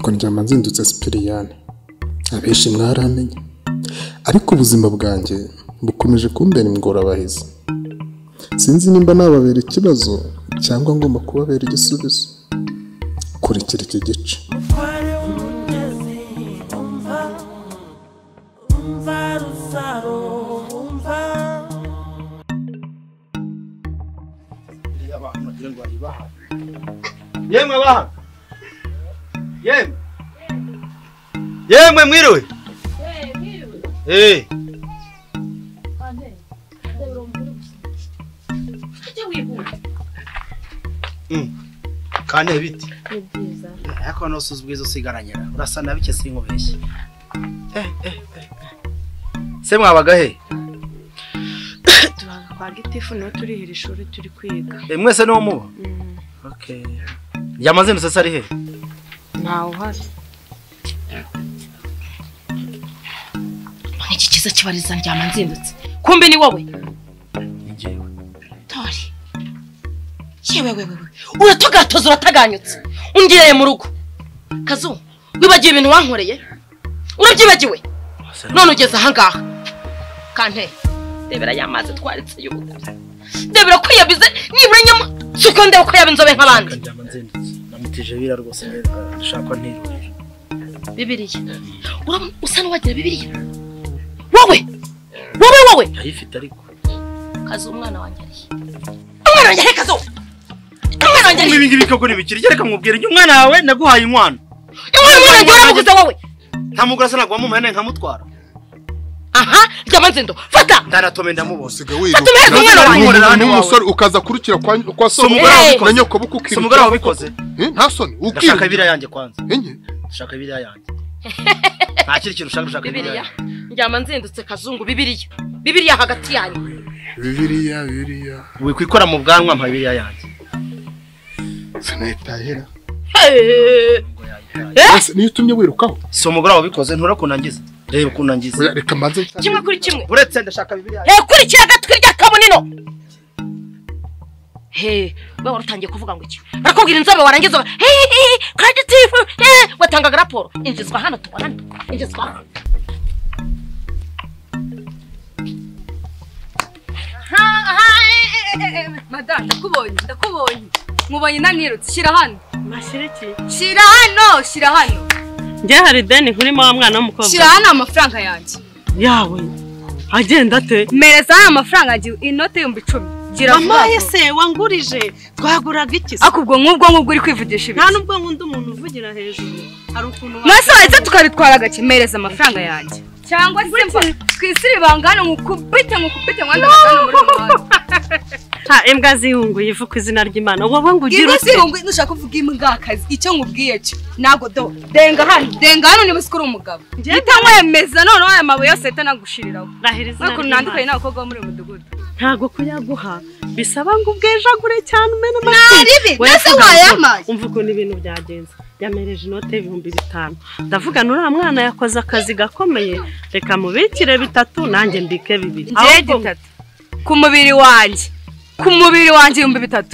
Nitwa Ndyamanzindutse Sipiriyani. Abenshi mwaramenye, ariko ubuzima bwanjye bukomeje kumbera ingorabahizi. Sinzi nimba nababera ikibazo cyangwa ngomba kubabera igisubizo. Kurikira iki gice. Yemwe abaha. Yemwe. Yemwe mwiriwe. Eh, mwiriwe. Eh. Ande. Ujye wihuta. Kane biti. Ni byiza. Ariko no suzubwizo sigaranyira. Urasa na bike sinkubeshye. Se mwabaga he? Tubaga kwa Gitifu no turihira ishuri turi kwiga. Mwese niho muba? Okay. Yamazindutse se ari he? Ntawe uhari. Iki kiza kibariza Ndyamanzindutse. Kumbe ni wowe? Ni njyewe. Tori. Yewe wewe wewe. Uratogatoza urataganyutse. Ungireye mu rugo. Kazu, wibagiwe ibintu wankoreye? Urabyibagiwe? None ugeze aha ngaha. Kante, debera yamaze twaritse y'ubugari. Debera ko yabize nibura nyama suko ndeba ko yabinzobe nk'abandi. Ndyamanzindutse. Namutije bira rwose ndashaka ntirurira. Bibiliya. Urabona usa n'uwagira Bibiliya. Wowe! Wowe wowe! Ayifite ariko. Kazu umwana wanjye ari. Umwana wanjye ari Kazu. Umwana wanjye ari. Ibi ngibi koko nibikiri reka mubwire njye umwana wawe naguhaye inkwano. Inkwano umwana wanjye waramuguze wowe. Ntamugura se nagwa mu mpene nkamutwara. Aha, Ndyamanzindo, fata. Ndanatome ndamubose. Fata umuheze umwana wanjye. N'umusore ukaza kurukira kwa so na nyoko bukukira. Umugore wawe ubikoze. Nta soni ukira. Ndashaka Bibiliya yanjye kwanza. Enye. Ndashaka Bibiliya yanjye. Nta kiri kintu ushaka ushaka Bibiliya. Ndyamanzindutse Kazungu Bibiliya. Bibiliya hagati yanyu. Bibiliya Bibiliya. Wikwikora mu bwanwa mpa Bibiliya yanjye. Sinayitahira. Ese niyo utumye wirukaho? Si umugore wawe ubikoze nturakunangiza. Reba ukunangiza. Reka mbanze kimwe kuri kimwe. Uretse ndashaka Bibiliya. He kurikira agatwi ry'akabonino. He, wewe warutangiye kuvuga ngo iki? Barakubwira inzobe warangiza. He he, kagitifu. He, watangaga raporo. Injizwa hano tubonane. Injizwa hano. Madame, ndakubonye, ndakubonye. Mubonye nanirutse, shira hano. Mashiriki. Shira hano, shira hano. Nge hari deni nkurimo wa mwana w'umukobwa. Shira hano amafaranga yanjye. Yawe. Agenda ate? Mereza hano amafaranga yanjye inote 10,000. Gira vuba. Mama yese wangurije twaguraga iki se? Akubwo nk'ubwo nk'ubwo uri kwivugisha ibi. Nta nubwo nkunda umuntu uvugira hejuru. Hari ukuntu Mwese wahise tukabitwara gake, mereza amafaranga yanjye. Cyangwa se twisire ibanga hano nkukubite nkukubite ngwanda hano muri muhanda. Ha imbwa zihunguye ivu ku izina ry'Imana. Wowe ngo ugira ute? Zihunguye nushaka kuvuga imbwakazi icyo nkubwiye cyo. Nago do denga hano, denga hano niba usikuri umugabo. Ngitanwemeza none aya mabuye yose itanagushiriraho. Rahira izina ry'Imana. Nandukanye n'abakobwa bo muri mudugudu. Ntago kuyaguha bisaba ngo ubwejagure cyane umene amatwi. Naribi, nase wayamaye. Umva ukuntu ibintu byagenze. Yamereje inote 5000. Ndavuga nuriya mwana yakoze akazi gakomeye, reka mubikire 3 nanjye mbike 2. Ngiye 3. Ku mubiri wanjye. Ku mubiri wanjye 3000.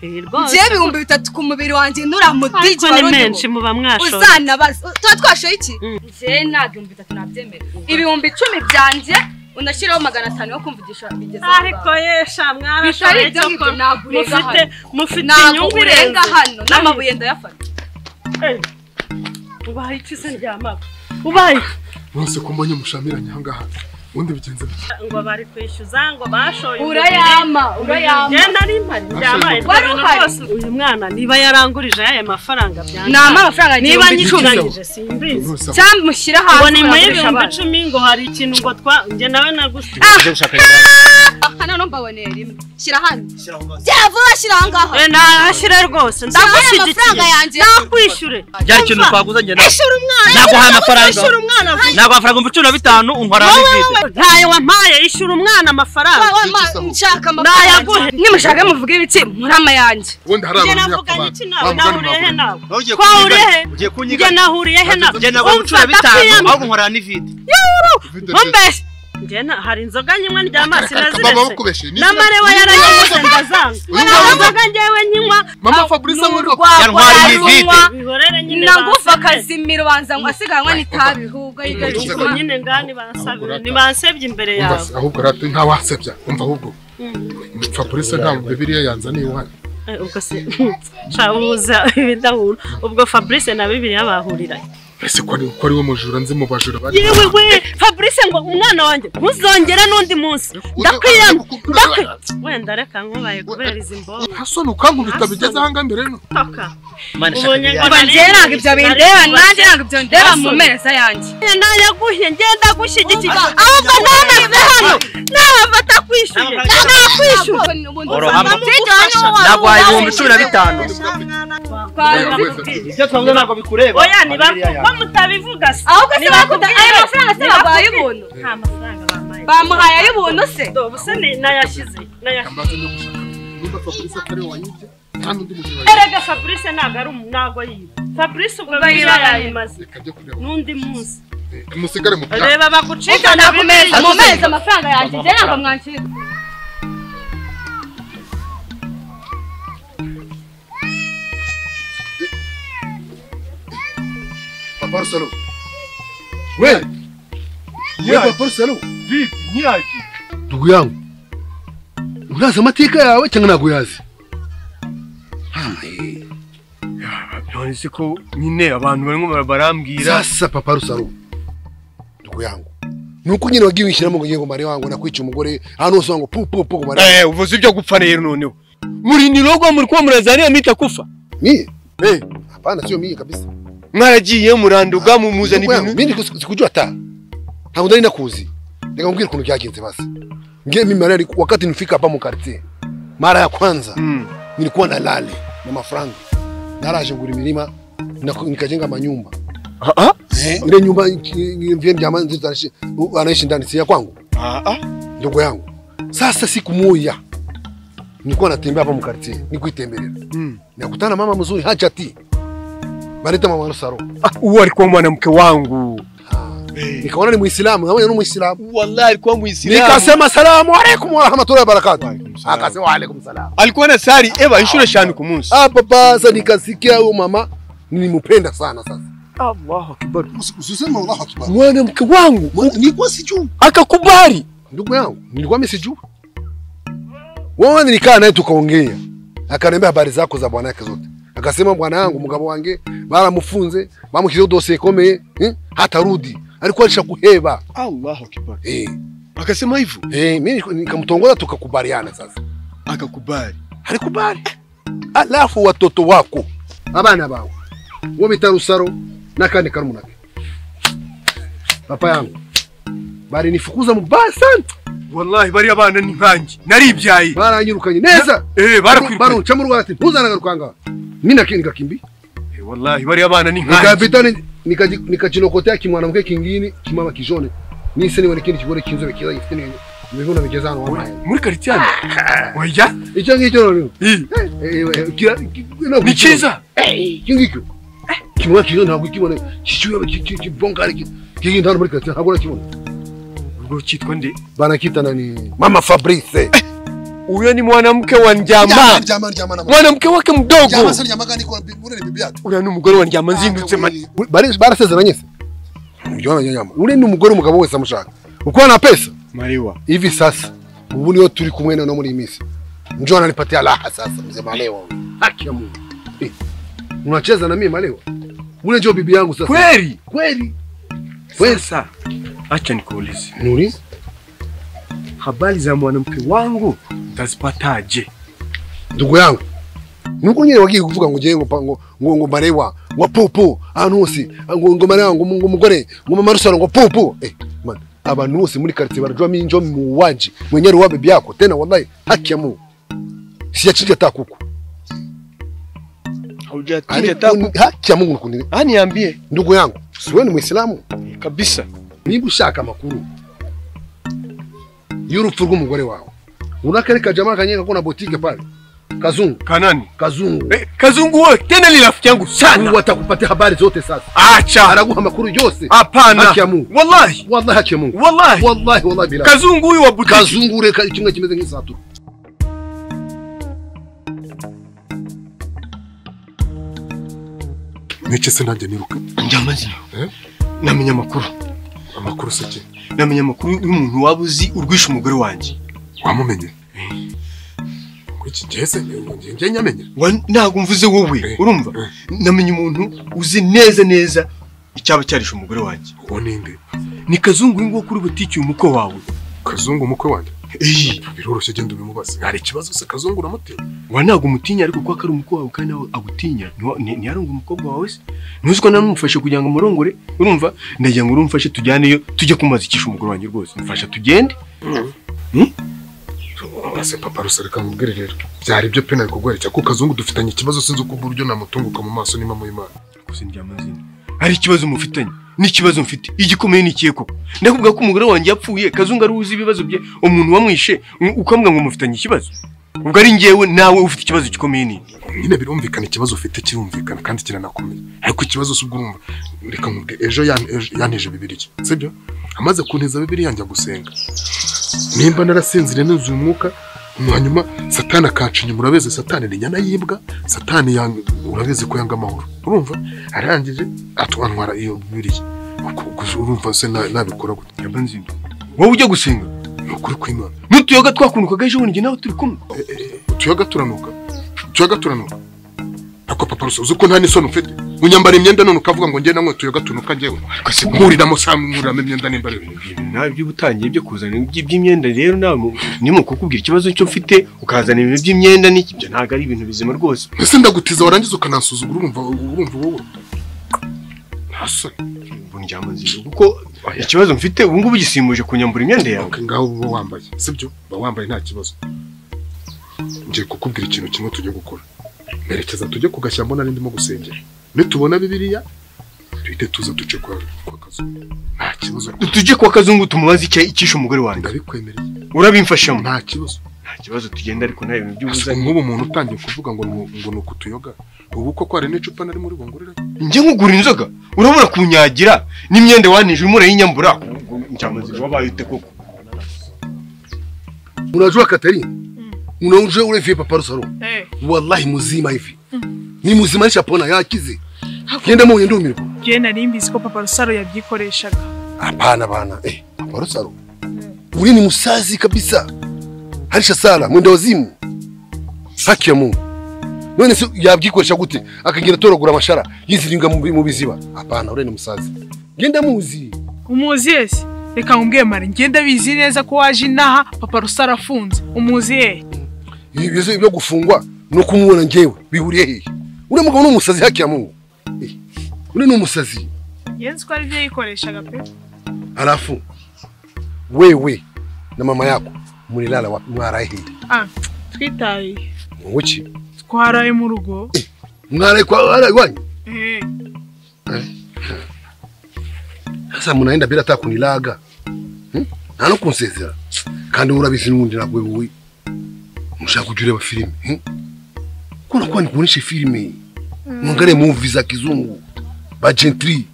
Ngiye 3000 ku mubiri wanjye nuramudije ni menshi muba mwashoye. Uzanabaza. Tuba twashoye iki? Ngiye ntabwo 3000 nabyemera. 10,000 byanjye unashyiraho 500 yo kumvugisha bigeze. Ariko yesha mwarashoye cyo mufite mufite inyungu irenga hano n'amabuye ndayafata. Ubaye iki se ndyamaka? Ubaye Bose ko mbonye mushamiranye aha ngaha. Ubundi bigenze bite? Ngo bari kwishyuza ngo bashoye. Urayama, urayama. Njye nari mpari ndyamaye. Uyu mwana niba yarangurije aya mafaranga byanjye. Nama amafaranga niba nyicurangije simbizi. Cyamushyira hasi. Ngo ni muri 10,000 ngo hari ikintu ngo twa njye nawe nagusize. Hano no mbaboneye rimwe. Shyira hano. Byavuba shyira aha ngaha. Nahashyira rwose ndagushyigikiye. Nakwishyure. Byari ikintu twaguze njye nawe. Ishyura umwana. Naguhaye amafaranga. Ishyura umwana. Naguhaye amafaranga 15,000 unkora n'ivide. Ntayo wampaye ishyura umwana amafaranga. Nshaka amafaranga. Nayaguhe. Nimushaka muvuge ibiki murama yanjye. Ubundi hari Njye abantu navuganye iki nawe? myaka Nahuriye he nawe? Ugiye Twahuriye he? Ugiye kunyiga. Njye nahuriye he nawe? Njye naguhaye 15,000 ahubwo nkora n'ivide. Ntumbeshye. Njye hari inzoga nyimwe ndyama sinaziretse. Namarewa yaranyuze ndazanga. Inzoga njyewe nyinywa. Mama Fabrice yantwara imivide. Bihorere nyine. Nangufa kazimira ubanza ngo asiganwe n'itabi ahubwo yigaje. Nyine ngani bansabye nibansebye imbere yawe. Ahubwo rati nta wasebya. Umva ahubwo. Fabrice nta Bibiliya yanzaniye iwanyu. Ubwo se shabuza ibidahura. Ubwo Fabrice na Bibiliya bahuriranye. Ese ko ari we mujura nzi mu bajura bari. Yewe we Fabrice ngo umwana wanjye ntuzongere n'undi munsi. Ndakwiyamye. Wenda reka nkubaye kubera izi mboga. Hasoni ukankubita bigeze ahanga mbere no. Toka. Ubonye ntabwo ibyo bindeba nanjye ntabwo ibyo ndeba mu meza yanjye. Nayaguhiye ngenda gushyigikira. Ahubwo ntanave hano. Nabafata kwishyuye. Nakwishyuye. Nagwaye 15,000. Ibyo twavuze ntabwo bikureba. Oya niba mutabivuga se. Ahubwo se bakuda ayo mafaranga se babaye ubuntu. Nta mafaranga bamaye. Bamuhaye ay'ubuntu se. Ubuse nayashize. Nimba Fabrice atari wanyibye nta n'undi mujura. Erega Fabrice ntabwo ari ntabwo yiba. Fabrice ubwo biba yayimaze. N'undi munsi. Musigare mu byaha. Reba bagucika na kumeza mu meza amafaranga yanjye nje ntabwo mwancika. Papa Rusalo. We. We Papa Rusalo. Vipi nyaji? Ndugu yangu. Urazi amateka yawe cyangwa ntabwo uyazi? None se ko nyine abantu barimo barambwira. Sasa Papa Rusalo. Ndugu yangu. Nuko nyine wagiye wishyiramo ngo ngiye mare wangu nakwica umugore hano hose ngo pu pu pu mare. Uvuze ibyo gupfa rero noneho. Muri nirogwa muri ko murazaniya mita kufa. Mie? Hapana sio mie kabisa. Mwaragiye muranduga mumuzana ibintu. Mimi sikujua hata. Ntabwo ndari nakuzi. Reka nkubwire ukuntu byagenze basi. Ngiye mimi mara wakati nifika hapa mu quartier. Mara ya kwanza nilikuwa na lale na mafranga. Naraje ngura imirima nikajenga manyumba. Ile nyumba mvye jamaa nzito anaishi ndani si ya kwangu. Ndugu yangu. Sasa siku moja nilikuwa natembea hapa mu quartier, nikuitembelea. Nikakutana mama mzuri Hajati. Barita mama Rusaro. Uwo alikuwa mwanamke wangu. Nikaona ni Muislamu, naona ni Muislamu. Wallahi alikuwa Muislamu. Nikasema salamu alaykum wa rahmatullahi wa barakatuh. Akasema wa alaykum salam. Alikuwa na sari eba inshuro 5 ku munsi. Papa sasa nikasikia huyo mama nilimpenda sana sasa. Allahu akbar. Usiseme Allahu akbar. Mwanamke wangu nilikuwa sijui. Akakubali. Ndugu yangu, nilikuwa mimi sijui. Wewe nilikaa naye tukaongea. Akaniambia habari zako za bwana yake zote. Akasema bwana yangu mugabo wange baramufunze bamushyizeho dosiye ikomeye hatarudi alikuwa alishakuheba. Allahu akbar. Akasema hivyo. Mimi nikamtongoza tukakubaliana sasa. Akakubali. Alikubali. Alafu watoto wako abana bawe wo bita Rusaro nakandi karumunake. Papa yangu bari nifukuza mubaya sana. Wallahi bari abana ni nkanjye naribyaye. Baranyirukanye neza. Barakwirukanye. Barunca mu rwati ntuzanagaruka. Mimi nikakimbia. Wallahi bari abana ni nkanjye. Nikapita nikachilokotea kimwanamke kingine kimama kijone. Nise niwe kindi kigore kinzobe kiza gifite ni ibibona bigeze hano wamaye. Muri quartier. Oya. Icyo ngicyo rero. Ni cyiza. Icyo ngicyo. Kimwa kijone ntabwo ikibona. Kicyuye kibonkare kigindi hano muri quartier ntabwo nakibona. Ubwo cyitwa nde? Banakitana ni Mama Fabrice. Huyo ni mwanamke wa Njama. Mwanamke wake mdogo. Njama sasa Njama gani kwa ule ni bibi yake. Uriya ni umugore wa Njama nzindutse mani. Barasezeranye se. Njama Njama. Ule ni umugore umugabo wese amushaka. Uko na pesa? Mariwa. Hivi sasa ubu niyo turi kumwe na muri imisi. Njoo ananipatia raha sasa mzee Malewa. Haki ya Mungu. Unacheza na mimi Malewa? Ule njoo bibi yangu sasa. Kweli? Kweli. Sasa acha nikuulize. Niulize. Habari za mwanamke wangu utazipataje? Ndugu yangu. Nuko nyine wagiye kuvuga ngo ngiye ngo ngo Marewa ngo pupu ahantu hose ngo Marewa ngo umugore ngo mama Rusaro ngo pupu. Man abantu bose muri quartier barajwa minjo mu waji mwenyewe wa bibi yako tena wallahi haki ya Mungu. Siyachinja takuku. Haujachinja takuku. Haki ya Mungu nukundi. Niambie. Ndugu yangu, si wewe ni Muislamu? Kabisa. Niba ushaka amakuru y'urupfu rw'umugore wawe. Unakareka jamaa kanyenga kuna boutique pale. Kazungu. Kanani? Kazungu. Kazungu wewe tena ni rafiki yangu sana. Watakupatia habari zote sasa. Acha. Anaguha makuru yose. Hapana. Haki ya Mungu. Wallahi. Wallahi haki ya Mungu. Wallahi. Wallahi wallahi bila. Kazungu huyu wa butiki. Kazungu reka kimwe kimeze nk'isatura. Niki se nanjye niruka? Njyamazina. Namenya amakuru. Amakuru se ki? Namenya amakuru y'umuntu wabuzi urwisha umugore wanjye. Wamumenye? Kuki ngeze ngiye nyamenye? Ntabwo mvuze wowe, urumva? Namenya umuntu uzi neza neza icyaba cyarisha umugore wanjye. Uwo ninde? Ni Kazungu ngo kuri butiki umukwe wawe. Kazungu umukwe wanjye? Biroroshye genda ubimubaze. Hari ikibazo se Kazungu uramutinya? Wa ntabwo umutinya ariko kwa kari umukwe wawe kandi nawe agutinya. Ntiyaronga umukobwa wawe se? Ntuzi ko namufashe kugira ngo murongore, urumva? Ndagira ngo urumfashe tujyaneyo tujye kumazikisha umugore wanjye rwose. Mfasha tugende. Ase papa rusareka mubwire rero. Byari byo pe nabikugwereka ko Kazungu dufitanye ikibazo sinzi uko buryo namutunguka mu maso nima mu Imana. Gusa ndyamazina. Hari ikibazo mufitanye. N'ikibazo mfite igikomeye ni ikiye koko. Ndakubwira ko umugore wanjye yapfuye Kazungu ari uzi ibibazo bye, umuntu wamwishe ukambwa ngo mufitanye ikibazo. Ubwo ari ngewe nawe ufite ikibazo gikomeye ni. Nyine birumvikana ikibazo ufite kirumvikana kandi kiranakomeye. Ariko ikibazo si ubwo urumva. Reka nkubwire ejo yanteje Bibiliya. Sibyo? Amaze kunteza Bibiliya njya gusenga. Nimba narasinzire nuzuye umwuka hanyuma Satani akanca inyuma. Urabeze Satani ni nyana yibwa, Satani urabeze ko yanga amahoro. Urumva? Arangije atwantwara iyo Bibiliya. Urumva se nabikora gute? Yabanzinda. Wowe ujya gusenga? Ni ukuri kw'Imana. N'utuyoga twakunukaga ejo bundi nawe turi kumwe. Utuyoga turanuka. Utuyoga turanuka. Ako papa uzi ko nta n'isoni ufite. Unyambara imyenda none ukavuga ngo njye namwe tuyoga tunuka njyewe. Nkuriramo samwe nkuriramo imyenda nimba ari nawe ibyo utangiye byo kuzana iby'imyenda rero nawe nimo kukubwira ikibazo cyo mfite ukazana ibintu by'imyenda n'iki byo ntago ari ibintu bizima rwose. Ese ndagutiza warangiza ukanansuzugura urumva wowe. Nta Njyamazina kuko ikibazo mfite ubu ngubu gisimbuje kunyambura imyenda yawe. Okay, ngaho uba wambaye. Sibyo? Ba wambaye nta kibazo. Ngiye kukubwira ikintu kimwe tujye gukora. Merekeza tujye ku gashyamba nari ndimo gusengera. Nitubona Bibiliya tuhite tuza duce kwa Kazungu. Nta kibazo. Tujye kwa Kazungu tumubaze icyishe umugore wanjye. Ndabikwemereye. Urabimfashamo? Nta kibazo. Nta kibazo tugenda ariko nawe ibintu by'ubuzanye. Nk'ubu umuntu utangiye kuvuga ngo ngo nuko tuyoga. Ubu koko hari n'icupa nari muri bungurira. Njye nkugura inzoga urabura kunyagira n'imyenda wanije urimo urayinyambura. Njyamazina wabaye ute koko? Unajua Katerina? Unaujua ule vipi papa Rusaro? Wallahi muzima hivi. Ni muzima nishapona yakize. Genda mu ndumirwa. Je nari mbizi ko papa Rusaro yabyikoreshaga. Hapana bana. Papa Rusaro. Uri ni musazi kabisa. Harisha sala mwenda wazimu. Haki ya Mungu. None se yabyikoresha gute akagira torogura amashara yiziringa mu biziba. Hapana uri ni musazi. Genda muzi. Umuzi yese. Reka ngumbwiye mari ngenda bizi neza ko waje inaha papa Rusaro afunze. Umuzi ye. Ibizo ibyo gufungwa no kumubona ngewe bihuriye hehe? Uri mugabo n'umusazi haki ya Mungu. Uri n'umusazi. Yenzi ko ari byo yikoreshaga pe. Halafu wewe na mama yako mulilala wapi mwaraye hehe? Twitaye. Nguki? Twaraye mu rugo. Mwaraye kwa araye wanyu? Sasa munaenda bila hata kunilaga. Nta no kunsezera. Kandi urabizi n'ubundi nagwe wowe. Mushaka kujya ureba filime. Kuna kwa nikuoneshe filime. Muangalie movie za kizungu. Ba Gentry.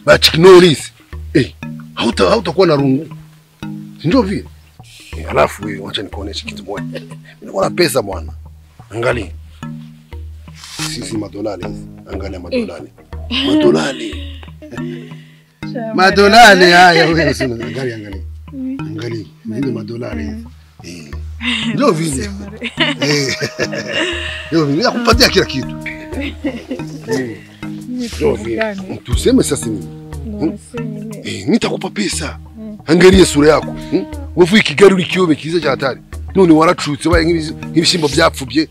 Ba Chuck Norris. Hautakuwa na rungu. Si ndio vile? Halafu wewe acha nikuoneshe kitu moja. Mimi niko pesa bwana. Angalia. Sisi madolari hizi. Angalia madolari. Madolari. Madolari haya wewe sina. Angalia angalia. Angalia. Ndio madolari hizi. Ndio vile. Ndio vile. Nakupatia kila kitu. Ndio vile. Tuseme sasa nini? Nitakupa pesa. Angalia sura yako. Wewe Kigali uri kiyobe kiza cya hatari. None waracutse baye nk'ibishimbo byapfubye.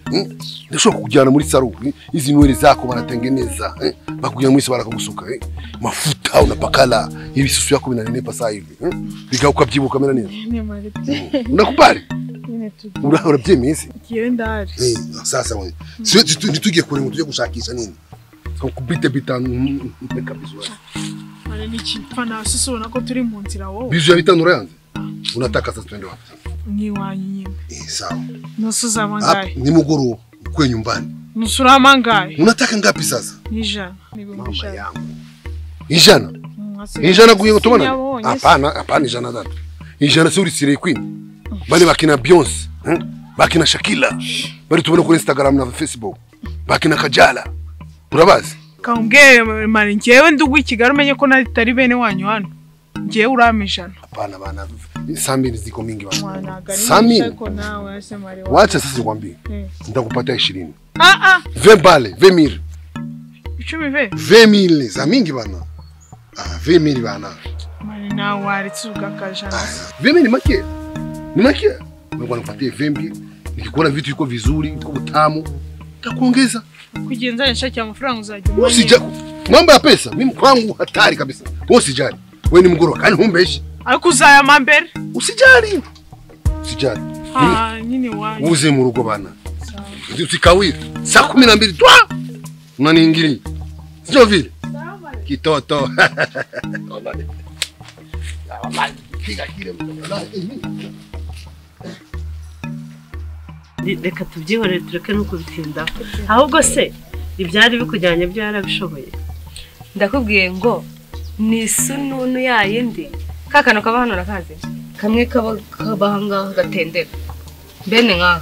Ndashobora kukujyana muri saro. Izi nwere zako baratengeneza. Bakujyana muri saro bakagusuka. Mafuta unapakala. Ibisusu yako binanenepa saa hivi. Bigauka byibuka mera neza. Unakubali? Urabyemeye se? Ngiye ndari. Sasa wewe. Sio ntitugiye kure ngo tujye gushakisha nini? Tukubite bitanu kabisa. Mare n'ikipfa na sisi ubona ko turi mu nzira wowe. Bizu ya bitanu urayanze? Unataka sasa twende wapi? Ni wanyu nyine. Sawa. Nusu za mangahe? Nimugoroba ukwe nyumbani. Nusu la mangahe? Unataka ngapi sasa? Ijana. Mama yangu. Ijana? Ijana kuye kutumana? Hapana, hapana ijana tatu. Ijana si ulisire queen. Bali bakina Beyonce, bakina Shakila. Bali tubona kuri Instagram na Facebook. Bakina Kajala. Urabazi? Kaongee mali njewe ndugu Kigali umenye ko natari bene wanyu hano. Njewe uramijana. Hapana bana. Samini ziko mingi bana. Samini. Wacha sasa nikwambie. Nitakupatia 20. Ah ah. 20 bale, 20,000. 10 ve? 20,000 za mingi bana. Ah, 20,000 bana. Mali na waritsuka kajana. 20,000 ni make. Ni make. Mungu anakupatia 20,000. Nikikuona vitu viko vizuri, viko utamu, nitakuongeza. Kujenza nishaki amafaranga uzajya. Usijali. Mambo ya pesa mimi kwangu hatari kabisa. Wewe usijali. Wewe ni mgoro kandi humbeshi. Ariko uzaya mambere. Usijali. Usijali. Ah, nini wanyu. Uze mu rugo bana. Usikawiri. Saa 12 twa. Unaniingilia. Sio vile? Kitoto. Piga kile mtoto. Reka tubyihorere tureke no kubitindaho. Ahubwo se ibyari bikujyanye byo yarabishoboye. Ndakubwiye ngo ni sununu yayindi kakano kaba hano nakaze kamwe kaba kabahanga gatendera bene nkaha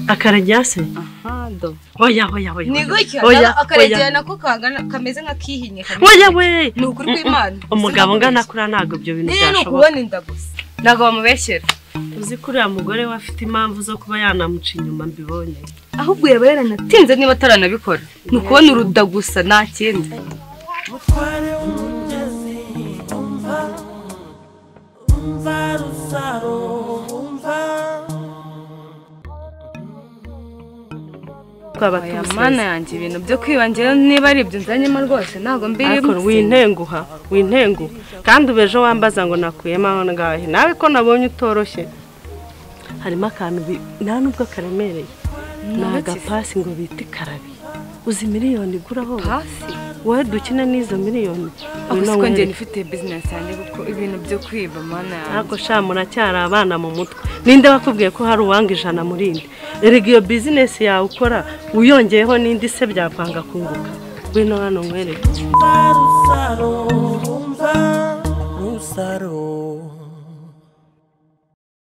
akarajya se. Aha do. Oya oya oya. Ni gutya akarajya nako kangana kameze nka kihinye kameze. Oya we ni ukuri kw'Imana. Umugabo ngana kuri ntago ibyo bintu byashoboka. Ni ukubona inda gusa. Ntago bamubeshyera. Uzi ko uriya mugore we afite impamvu zo kuba yanamuca inyuma mbibonye. Ahubwo yaba yaranatinze niba ataranabikora. Ni ukubona uruda gusa nta kindi. Mutware w'umugezi umva umva rusaro umva. Twaba mana yanjye ibintu byo kwibangira niba ari ibyo nzanyemo rwose ntago mbirimo. Ariko wintenguha wintenguha kandi ubejo wambaza ngo nakuyemo aho ngahe nawe ko nabonye utoroshye. Harimo akantu nta nubwo karemereye. Ni agapasi ngo bita ikarabi. Uzi miliyoni igura ho? Pasi? Wowe dukina n'izo miliyoni. Ako siko njye nifite business yanjye kuko ibintu byo kwiba mana yanjye. Ariko sha muracyari abana mu mutwe. Ninde wakubwiye ko hari uwanga ijana murindi? Erega iyo business yawe ukora uyongeyeho n'indi se byakwanga kunguka. Ngwino hano nkwereke. Rusaro umva rusaro.